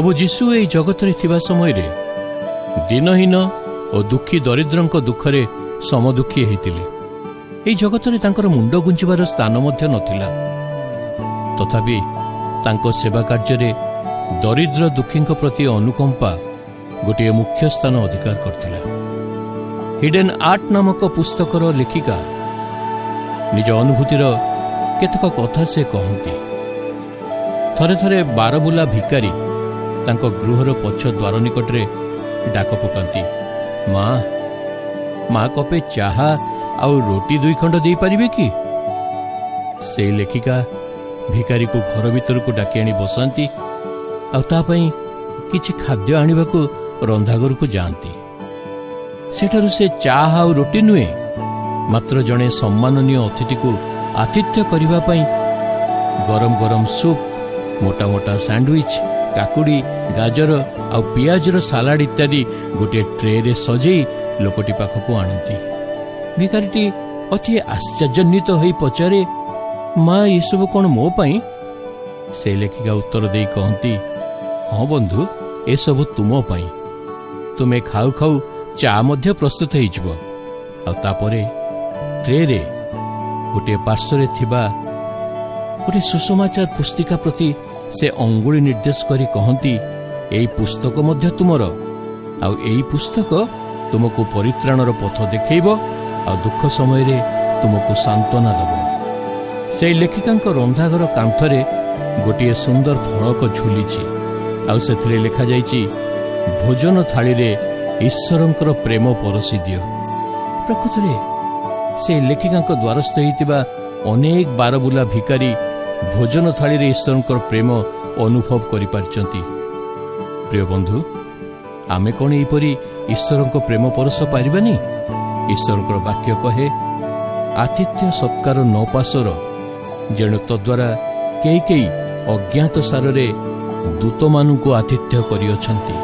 ପ୍ରଭୁ ଯୀଶୁ ଏହି ଜଗତରେ ଥିବା ସମୟରେ ଦୀନହୀନ ଓ ଦୁଃଖୀ ଦରିଦ୍ରଙ୍କ ଦୁଃଖରେ ସମଦୁଃଖୀ ହେଇଥିଲେ। ଏହି ଜଗତରେ ତାଙ୍କର ମୁଣ୍ଡ ଗୁଞ୍ଜିବାର ସ୍ଥାନ ମଧ୍ୟ ନଥିଲା। ତଥାପି ତାଙ୍କ ସେବା କାର୍ଯ୍ୟରେ ଦରିଦ୍ର ଦୁଃଖୀଙ୍କ ପ୍ରତି ଅନୁକମ୍ପା ଗୋଟିଏ ମୁଖ୍ୟ ସ୍ଥାନ ଅଧିକାର କରିଥିଲା। ହିଡେନ୍ ଆର୍ଟ ନାମକ ପୁସ୍ତକର ଲେଖିକା ନିଜ ଅନୁଭୂତିର କେତେକ କଥା ସେ କହନ୍ତି। ଥରେ ଥରେ ବାରବୁଲା ଭିକାରୀ ତାଙ୍କ ଗୃହର ପଛ ଦ୍ୱାର ନିକଟରେ ଡାକ ପକାନ୍ତି, "ମା, ମା, କପେ ଚାହା ଆଉ ରୋଟି ଦୁଇ ଖଣ୍ଡ ଦେଇପାରିବେ କି?" ସେଇ ଲେଖିକା ଭିକାରୀକୁ ଘର ଭିତରକୁ ଡାକି ଆଣି ବସାନ୍ତି ଆଉ ତା ପାଇଁ କିଛି ଖାଦ୍ୟ ଆଣିବାକୁ ରନ୍ଧାଘରକୁ ଯାଆନ୍ତି। ସେଠାରୁ ସେ ଚା ଆଉ ରୋଟି ନୁହେଁ, ମାତ୍ର ଜଣେ ସମ୍ମାନନୀୟ ଅତିଥିକୁ ଆତିଥ୍ୟ କରିବା ପାଇଁ ଗରମ ଗରମ ସୁପ୍, ମୋଟା ମୋଟା ସ୍ୟାଣ୍ଡୱିଚ୍, କାକୁଡ଼ି, ଗାଜର ଆଉ ପିଆଜର ସାଲାଡ ଇତ୍ୟାଦି ଗୋଟିଏ ଟ୍ରେରେ ସଜେଇ ଲୋକଟି ପାଖକୁ ଆଣନ୍ତି। ଭିକାରୀଟି ଅତି ଆଶ୍ଚର୍ଯ୍ୟାନ୍ୱିତ ହୋଇ ପଚାରେ, "ମା, ଏସବୁ କ'ଣ ମୋ ପାଇଁ?" ସେ ଲେଖିକା ଉତ୍ତର ଦେଇ କହନ୍ତି, "ହଁ ବନ୍ଧୁ, ଏସବୁ ତୁମ ପାଇଁ। ତୁମେ ଖାଉ ଖାଉ ଚା ମଧ୍ୟ ପ୍ରସ୍ତୁତ ହେଇଯିବ।" ଆଉ ତାପରେ ଟ୍ରେରେ ଗୋଟିଏ ପାର୍ଶ୍ୱରେ ଥିବା ଗୋଟିଏ ସୁସମାଚାର ପୁସ୍ତିକା ପ୍ରତି ସେ ଅଙ୍ଗୁଳି ନିର୍ଦ୍ଦେଶ କରି କହନ୍ତି, "ଏଇ ପୁସ୍ତକ ମଧ୍ୟ ତୁମର ଆଉ ଏଇ ପୁସ୍ତକ ତୁମକୁ ପରିତ୍ରାଣର ପଥ ଦେଖେଇବ ଆଉ ଦୁଃଖ ସମୟରେ ତୁମକୁ ସାନ୍ତ୍ୱନା ଦେବ।" ସେଇ ଲେଖିକାଙ୍କ ରନ୍ଧାଘର କାନ୍ଥରେ ଗୋଟିଏ ସୁନ୍ଦର ଫଳକ ଝୁଲିଛି ଆଉ ସେଥିରେ ଲେଖାଯାଇଛି, "ଭୋଜନ ଥାଳିରେ ଈଶ୍ୱରଙ୍କର ପ୍ରେମ ପରସି ଦିଅ।" ପ୍ରକୃତରେ ସେ ଲେଖିକାଙ୍କ ଦ୍ୱାରସ୍ଥ ହୋଇଥିବା ଅନେକ ବାରବୁଲା ଭିକାରୀ ଭୋଜନ ଥାଳିରେ ଈଶ୍ୱରଙ୍କର ପ୍ରେମ ଅନୁଭବ କରିପାରିଛନ୍ତି। ପ୍ରିୟ ବନ୍ଧୁ, ଆମେ କ'ଣ ଏହିପରି ଈଶ୍ୱରଙ୍କ ପ୍ରେମ ପରଶ ପାରିବାନି? ଈଶ୍ୱରଙ୍କର ବାକ୍ୟ କହେ, ଆତିଥ୍ୟ ସତ୍କାର ନ ପାଶୋର, ଯେଣୁ ତଦ୍ୱାରା କେହି କେହି ଅଜ୍ଞାତ ସାରରେ ଦୂତମାନଙ୍କୁ ଆତିଥ୍ୟ କରିଅଛନ୍ତି।